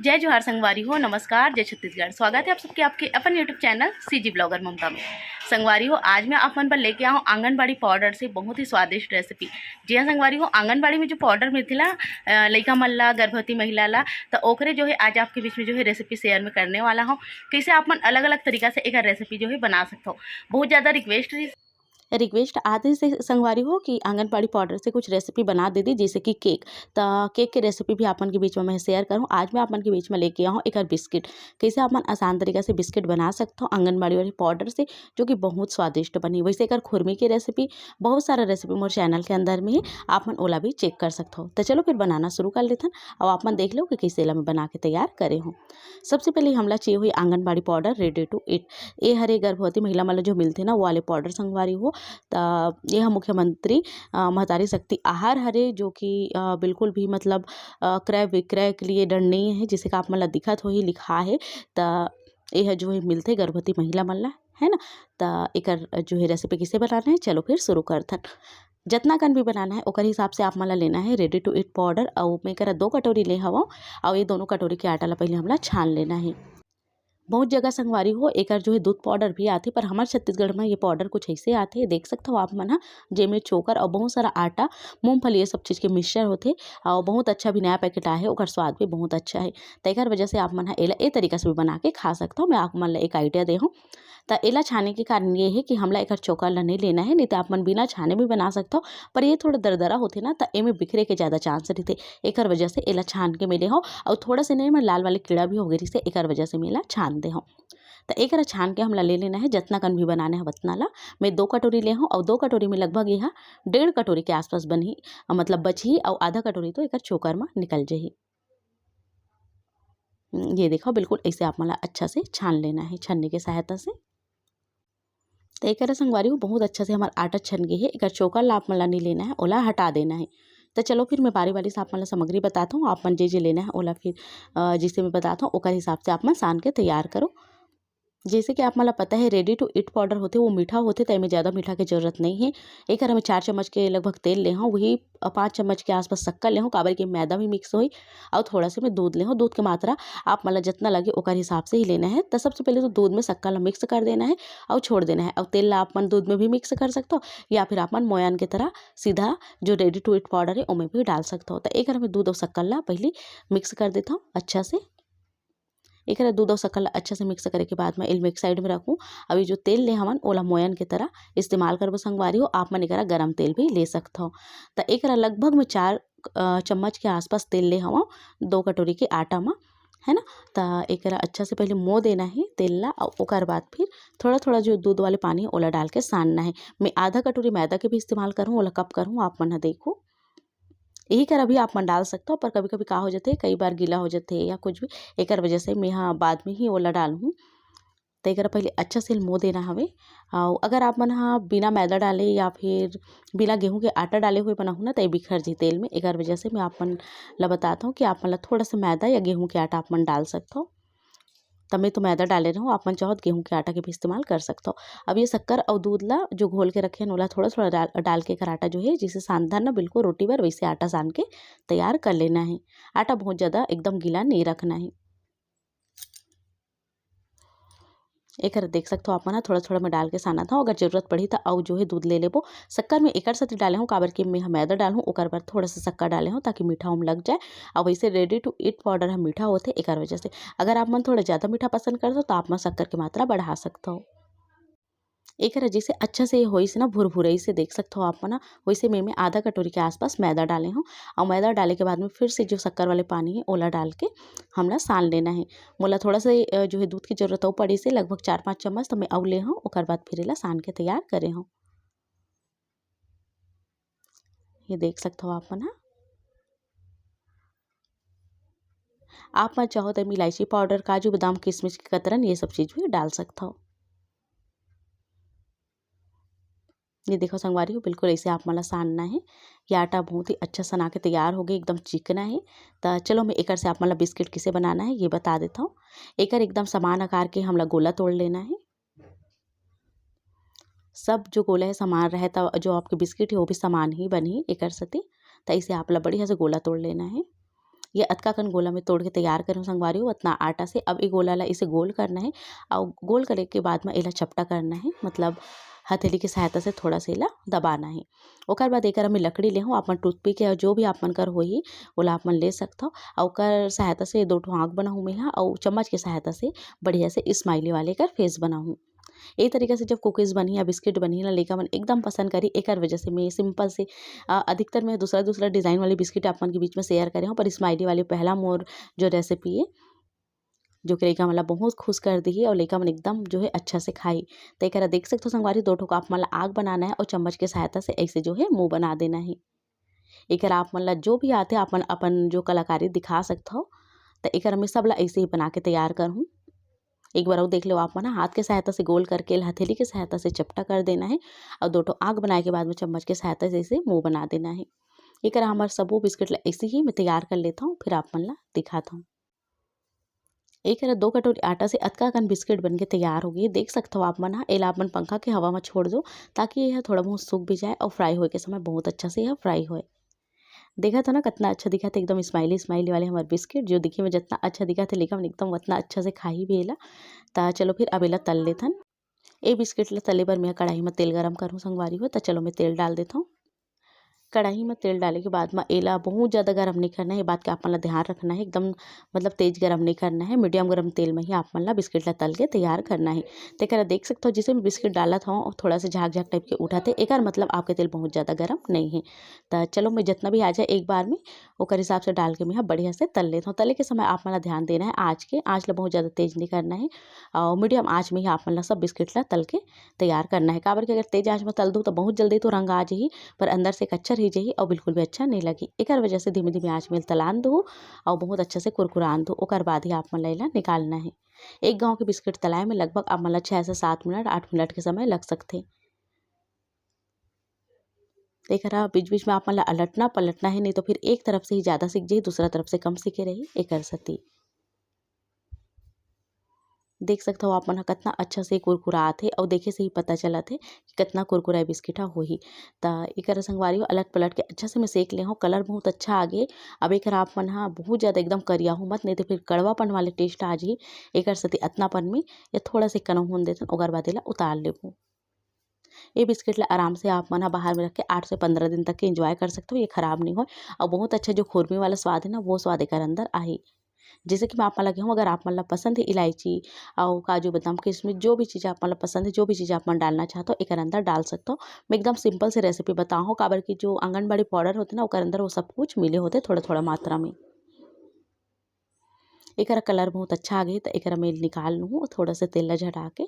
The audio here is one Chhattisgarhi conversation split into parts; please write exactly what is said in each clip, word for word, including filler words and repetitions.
जय जोहार संगवारी हो, नमस्कार, जय छत्तीसगढ़। स्वागत है आप सबके आपके अपन YouTube चैनल सीजी ब्लॉगर ममता में। संगवारी हो, आज मैं आप मन बर लेके आऊँ आंगनबाड़ी पाउडर से बहुत ही स्वादिष्ट रेसिपी। जी हाँ संगवारी हो, आंगनबाड़ी में जो पाउडर मिलथे ला, अ, लइका मन ला, गर्भवती महिला ला, तो ओकरे जो है आज आपके बीच में जो है रेसिपी शेयर में करने वाला हूँ। कैसे आप मन अलग-अलग तरीका से एक रेसिपी जो है बना सकते हो। बहुत ज़्यादा रिक्वेस्ट रही रिक्वेस्ट आते से संगवारी हो कि आंगनबाड़ी पाउडर से कुछ रेसिपी बना दे दी, जैसे कि केक। त केक के रेसिपी भी आप मन के बीच में मैं शेयर करूँ। आज मैं आप मन के बीच में लेके आऊँ एकर बिस्किट। कैसे आप मन आसान तरीका से बिस्किट बना सकते हो आंगनबाड़ी वाली पाउडर से, जो कि बहुत स्वादिष्ट बनी। वैसे एकर खुरमी के रेसिपी, बहुत सारा रेसिपी मोर चैनल के अंदर में है, आप मन ओला भी चेक कर सकते हो। तो चलो फिर बनाना शुरू कर लेथन। अब आप मन देख लो कि कैसे एला मैं बना के तैयार करे हूँ। सबसे पहले हमला चाहिए हुई anganwadi powder ready to eat। ए हरे गर्भवती महिला मन ल जो मिलथे ना, वो वाले पाउडर संगवारी हो। त ये ह मुख्यमंत्री, अ, महतारी शक्ति आहार हरे, जो कि, अ, बिल्कुल भी मतलब, अ, क्रय विक्रय के लिए डर नहीं है, जैसे कि आप मन ल दिखत होही लिखा है। त ये ह जो है मिलथे गर्भवती महिला मन ल, है ना। त एकर जो है रेसिपी किसे बनाना है, चलो फिर शुरू करथन। जतना कन भी बनाना है ओकर हिसाब से आप मन ल लेना है ready to eat पाउडर। अउ मैं करा दो कटोरी ले हवं, अउ ये दोनों कटोरी के आटा ल पहले हमला छान लेना है। बहुत जगह संगवारी हो एकर जो है दूध पाउडर भी आथे, पर हमर छत्तीसगढ़ में ये पाउडर कुछ ऐसे आथे, देख सकत हो आप मन ह, जेमे चोकर अउ बहुत सारा आटा, मूंगफली, ये सब चीज के मिक्सचर होथे। अउ बहुत अच्छा भी नया पैकेट आए है, ओकर स्वाद भी बहुत अच्छा है। त एकर वजह से आप मन ह एला ए तरीका से भी बना के खा सकत हो। मैं आप मन ल एक आइडिया दे हूँ। त एला छाने के कारण ये है कि हमला एकर चोकर ला नहीं लेना है, नहीं तो आप मन बिना छाने भी बना सकत हो, पर ये थोड़ा दरदरा होथे ना, त एमे बिखरे के ज़्यादा चांस रहिथे। एकर वजह से एला छान के मैं ले हूँ, अउ थोड़ा से नहीं, मैं लाल वाले कीड़ा भी हो गए रहिसे, एकर वजह से मैं एला छान दे हूँ। त एकरा छान के हमला ले लेना है, जतना कन भी बनाना है वतना ला। मैं दो कटोरी ले हूँ, अउ दो कटोरी में लगभग ये डेढ़ कटोरी के आसपास बनही, मतलब बचही, अउ आधा कटोरी तो एकर चोकर में निकल जही। हम्म, ये देखो, बिल्कुल ऐसे आप मन ला अच्छा से छान लेना है छन्नी के सहायता से। तो एकरा संगवारी हो, बहुत अच्छा से हमार आटा छन गई है। एकर चोकर ला आप मन ला नहीं लेना है, ओला हटा देना है। तो चलो फिर मैं बारी बारी से आप मन ला सामग्री बताता हूँ, आप मन जे जे लेना है ओला फिर, अ, जैसे मैं बताता हूँ ओकर हिसाब से आप मन सान के तैयार करो। जैसे कि आप मन ला पता है, ready to eat पाउडर होथे, वो मीठा होथे, तो एमे ज़्यादा मीठा के जरूरत नहीं है। एकर मैं चार चम्मच के लगभग तेल ले हूँ, वही, अ, पाँच चम्मच के आसपास शक्कर ले हूँ, काबर कि मैदा भी मिक्स होही, अउ थोड़ा से मैं दूध ले हूँ। दूध के मात्रा आप मन ला जितना लगे ओकर हिसाब से ही लेना है। तो सबसे पहले तो दूध में शक्कर ला मिक्स कर देना है अउ छोड़ देना है। अउ तेल ला आप मन दूध में भी मिक्स कर सकते हो, या फिर आप मन मोयन के तरह सीधा जो ready to eat पाउडर है ओमे भी डाल सकते हो। तो एकर मैं दूध अउ शक्कर ला पहले मिक्स कर देता हूँ अच्छा से। एकरा दूध अउ शक्कर ला अच्छा से मिक्स करे के बाद मैं एल मैं एक साइड में रखूँ। अभी जो तेल ले हवन ओला मोयन के तरह इस्तेमाल करबो संगवारी हो, आप मन एकरा गरम तेल भी ले सकत हो। त एकरा लगभग मैं चार, अ, चम्मच के आसपास तेल ले हवं दो कटोरी के आटा म, है ना। त एकरा अच्छा से पहले मो देना है तेल ला, अउ ओकर बाद फिर थोड़ा-थोड़ा जो दूध वाले पानी ओला डाल के सानना है। मैं आधा कटोरी मैदा के भी इस्तेमाल करूँ, ओला कप करूँ, आप मन ह देखो। यही करा भी आप मन डाल सकते हो, पर कभी-कभी का हो जाथे, कई बार गीला हो जाथे या कुछ भी, एकर वजह से मैं ह बाद में ही ओला डालहूँ। त एकरा पहले अच्छा से मो देना हवे। अउ अगर आप मन ह बिना मैदा डाले या फिर बिना गेहूं के आटा डाले हुए बनाहू ना, त ये बिखर जी तेल में। एकर वजह से मैं आप मन ला बताता हूँ कि आप मन ला थोड़ा सा मैदा या गेहूं के आटा आप मन डाल सकते हो। त मैं तो मैदा डाले रहूँ, आप मन चाहो त गेहूं के आटा के भी इस्तेमाल कर सकते हो। अब ये शक्कर अउ दूध ला जो घोल के रखे हैं, ओला थोड़ा-थोड़ा डाल, डाल के एकर आटा जो है, जिसे सानथन ना बिल्कुल रोटी बर, वैसे आटा सान के तैयार कर लेना है। आटा बहुत ज़्यादा एकदम गीला नहीं रखना है। एकर देख सकते हो आप मन ह, थोड़ा-थोड़ा मैं डाल के सानत हूँ। अगर जरूरत पड़ही त अउ जो है दूध ले लेबो। शक्कर में एकर सेती डाले हूँ, काबर कि मैं ह मैदा डालहूँ, ओकर बर थोड़ा सा शक्कर डाले हूँ, ताकि मीठा ओम लग जाए। अब वैसे ready to eat पाउडर ह मीठा होथे, एकर वजह से। अगर आप मन थोड़ा ज़्यादा मीठा पसंद करते हो, तो आप मन शक्कर के मात्रा बढ़ा सकते हो। एकर जैसे अच्छा से होइस ना, भुरभुरई से देख सकत हो आप मन ह, वैसे में, में आधा कटोरी के आसपास मैदा डाले हूँ। और मैदा डाले के बाद में फिर से जो शक्कर वाले पानी है, ओला डाल के हमला सान लेना है। मोला थोड़ा सा, अ, जो है दूध की जरूरत अउ पड़िस हे, लगभग चार पाँच चम्मच, तो मैं अउ ले हूँ, ओकर बाद फिर एला सान के तैयार करे हूँ। ये देख सकत हो आप मन ह। आप मन चाहो त एमे इलायची पाउडर, काजू, बादाम, किशमिश के कतरन, ये सब चीज भी डाल सकत हो। ये देखो संगवारी हो, बिल्कुल ऐसे आप मन ला सानना है। ये आटा बहुत ही अच्छा सना के तैयार हो गए, एकदम चिकना है। त चलो मैं एकर से आप मन ला बिस्किट किसे बनाना है, ये बता देता हूँ। एकर एकदम समान आकार के हमला गोला तोड़ लेना है। सब जो गोला है समान रहे, त जो आपके बिस्किट है, वो भी समान ही बनही एकर सेती। त इसे आप ला बढ़िया से गोला तोड़ लेना है। ये अतका कन गोला में तोड़ के तैयार करे हूँ संगवारी हो, अतना आटा से। अब ये गोला ला इसे गोल करना है, और गोल करे के बाद में एला चपटा करना है, मतलब हथेली की सहायता से थोड़ा सा एला दबाना है। ओकर बाद एकर में लकड़ी ले हूँ, अपन टूथपिक या जो भी आप मन कर होही, ओला आप मन ले सकथव। और ओकर सहायता से दो ठो आँख बनाहूँ मैं हा, और चम्मच के सहायता से बढ़िया से स्माइली वाले एकर फेस बनाहूँ। ए तरीका से जब कुकीज़ बनही या बिस्किट बनही ना, लइका मन एकदम पसंद करही। एकर वजह से मैं सिंपल से, अ, अधिकतर मैं दूसरा-दूसरा डिज़ाइन वाले बिस्किट आप मन के बीच में शेयर करे हूँ, पर स्माइली वाले पहला मोर जो रेसिपी है, जो कि लइका मन ला बहुत खुश कर दिही और लइका मन एकदम जो है अच्छा से खाही। तो एकरा देख सकथो संगवारी, दो ठो का आप मन ला आग बनाना है और चम्मच के सहायता से ऐसे जो है मुँह बना देना है। एकर आप मन ला जो भी आथे, आप मन अपन जो कलाकारी दिखा सकथव। त एकर मैं सब ला ऐसे ही बना के तैयार करहूँ। एक बार अउ देख लो आप मन ह, हाथ के सहायता से गोल करके ल हथेली के सहायता से चपटा कर देना है और दो ठो आँख बनाए के बाद में चम्मच के सहायता से ऐसे मुँह बना देना है। एकर हमर सबो बिस्किट ला ऐसे ही मैं तैयार कर लेथव, फिर आप मन ला दिखाथव। एक हरा दो कटोरी आटा से अतका कन बिस्किट बन के तैयार हो गई। देख सकथव आप मन ह, एला आप मन पंखा के हवा म छोड़ दो, ताकि यह थोड़ा बहुत सूख भी जाए और फ्राई होए के समय बहुत अच्छा से यह फ्राई होए। देखत हो ना, कितना अच्छा दिखत है, एकदम स्माइली स्माइली वाले हमारे बिस्किट। जो दिखे में जितना अच्छा दिखत है, लेकिन एकदम उतना अच्छा से खाही भी एला। त चलो फिर अब एला तल लेथन। ए बिस्किट ला तले बर मैं कढ़ाई म तेल गरम करूँ संगवारी हो। त चलो मैं तेल डाल देथव। कढ़ाई म तेल डाले के बाद म एला बहुत ज़्यादा गरम नहीं करना है, ये बात के आप मन ला ध्यान रखना है। एकदम मतलब तेज गरम नहीं करना है, मीडियम गरम तेल में ही आप मन ला बिस्किट ला तल के तैयार करना है। तेकरा देख सकथव, जैसे मैं बिस्किट डालत हव, थोड़ा सा झाग झाग टाइप के उठत है, एकर मतलब आपके तेल बहुत ज़्यादा गरम नहीं है। त चलो मैं जितना भी आ जाए एक बार में, ओकर हिसाब से डाल के मैं ह बढ़िया से तल लेथव। तले के समय आप मन ला ध्यान देना है, आँच के, आँच ला बहुत ज़्यादा तेज नहीं करना है और मीडियम आँच में ही आप मन ला सब बिस्किट ला तल के तैयार करना है। काबर कि अगर तेज आँच में तल दू तो बहुत जल्दी तो रंग आ जाही, पर अंदर से कच्चा रह जाही और बिल्कुल भी अच्छा नहीं लगी। एकर वजह से धीमे धीमे आँच में तलान दू और बहुत अच्छा से कुरकुरान दू, ओकर बाद ही आप मन ला एला निकालना है। एक गाँव के बिस्किट तलाए में लगभग आप मन ला छः से सात मिनट, आठ मिनट के समय लग सकथे। एकरा बीच बीच में आप मन ला अलटना पलटना है, नहीं तो फिर एक तरफ से ही ज़्यादा सिक जाही, दूसरा तरफ से कम सिके रही, एकर सेती। देख सकथव आप मन ह, कितना अच्छा से कुरकुरात हे, अउ देखे से ही पता चलत हे कि कितना कुरकुरा बिस्किट ह होही। त एकर संगवारी हो, अलट पलट के अच्छा से मैं सेक ले हव, कलर बहुत अच्छा आ गे। अब एकर आप मन ह बहुत ज़्यादा एकदम करियाहू मत, नहीं तो फिर कड़वापन वाले टेस्ट आ जाही। एकर सेती अतनापन में या थोड़ा से कनहून देथन, ओकर बाद एला उतार लेबो। ये बिस्किट ला आराम से आप मन ह बाहर में रख के आठ से पंद्रह दिन तक के एंजॉय कर सकथव, ये खराब नहीं होय। अउ बहुत अच्छा जो खुरमी वाला स्वाद है ना, वो स्वाद एकर अंदर आही। जैसे कि मैं आप मन ला कहूँ, अगर आप मन ला पसंद है इलायची अउ काजू, बादाम, किशमिश, जो भी चीज़ आप मन ला पसंद है, जो भी चीज़ आप मन डालना चाहत हो, एकर अंदर डाल सकत हो। मैं एकदम सिंपल से रेसिपी बताहूँ, काबर कि जो आंगनबाड़ी पाउडर होथे ना, ओकर अंदर वो सब कुछ मिले होथे थोड़ा-थोड़ा मात्रा में। एकरा कलर बहुत अच्छा आ गे, त एकरा मैं निकाल लूँ थोड़ा सा तेल ला झटा के।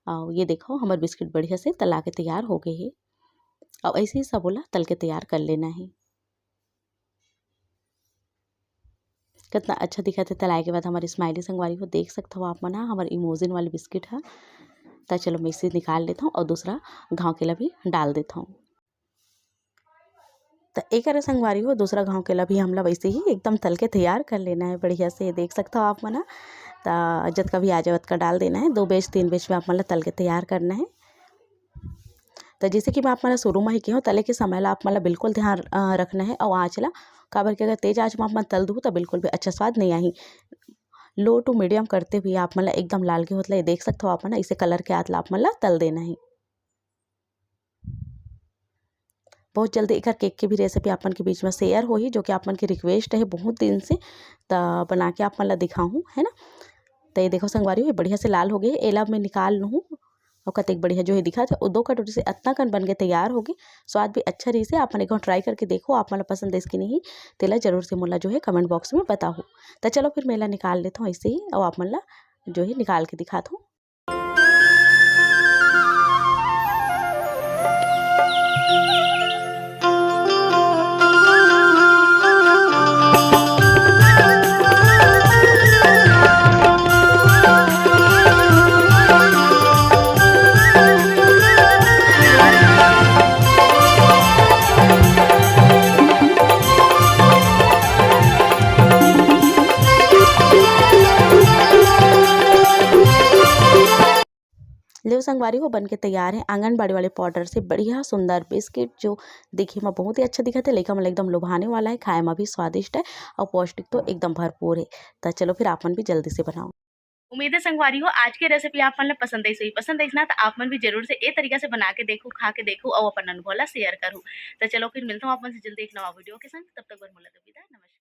अउ ये देखो, हमर बिस्किट बढ़िया से तला के तैयार हो गए हे। अउ ऐसे ही सबो ला तल के तैयार कर लेना है। कितना अच्छा दिखत हे तलाए के बाद हमर स्माइली संगवारी हो, देख सकत हो आप मन ह, हमर इमोजिन वाले बिस्किट ह। त चलो, मैं इसे निकाल लेथव अउ दूसरा घाव के ला भी डाल देथव। त एकर संगवारी हो, दूसरा घाव के ला भी हमला वैसे ही एकदम तल के तैयार कर लेना है बढ़िया से। देख सकत हो आप मन ह, त जतका भी आ जाए, ओतका डाल देना है। दो बैच, तीन बैच में आप मन ला तल के तैयार करना है। त जैसे कि मैं आप मन ला शुरू में ही कहे हव, तले के समय ला आप मन ला बिल्कुल ध्यान, अ, रखना है अउ आँच ला, काबर कि अगर तेज आँच में आप मन तल दू, त बिल्कुल भी अच्छा स्वाद नहीं आही। लो to मीडियम करते हुए आप मन ला एकदम लाल के होत ला, ये देख सकत हो आप मन ह, इसे कलर के आत ला आप मन ला तल देना है। बहुत जल्दी एकर केक के भी रेसिपी आप मन के बीच में शेयर होही, जो कि आप मन के रिक्वेस्ट है बहुत दिन से, त बना के आप मन ला दिखाहूँ, है ना। त ये देखो संगवारी हो, ये बढ़िया से लाल हो गए, एला मैं निकाल लूँ। और कतेक बढ़िया जो है दिखत हे, वो दो कटोरी से अतना कन बन के तैयार हो गए। स्वाद भी अच्छा रही से, आप मन एक बार ट्राई करके देखो, आप मन ला पसंद है कि नहीं, तेला जरूर से मोला जो है कमेंट बॉक्स में बताओ। त चलो फिर मैं एला निकाल लेथव ऐसे ही, और आप मन ला जो है निकाल के दिखाथव। लेव संगवारी हो, बन के तैयार है आंगनबाड़ी वाले पाउडर से बढ़िया सुंदर बिस्किट, जो देखे में बहुत ही अच्छा दिखत है, लइका मन ला एकदम लुभाने वाला है, खाए में भी स्वादिष्ट है और पौष्टिक तो एकदम भरपूर है। तो चलो फिर आप मन भी जल्दी से बनाओ। उम्मीद है संगवारी हो, आज के रेसिपी आप मन ला पसंद आइस होही। पसंद आइस ना, तो आप मन भी जरूर से ए तरीका से बना के देखू, खा के देखू और अपन अनुभव ला शेयर करू। तो चलो फिर मिलता हूँ आप मन से जल्दी एक नवा वीडियो के संग। तब तक बर मोला दो विदा, नमस्कार।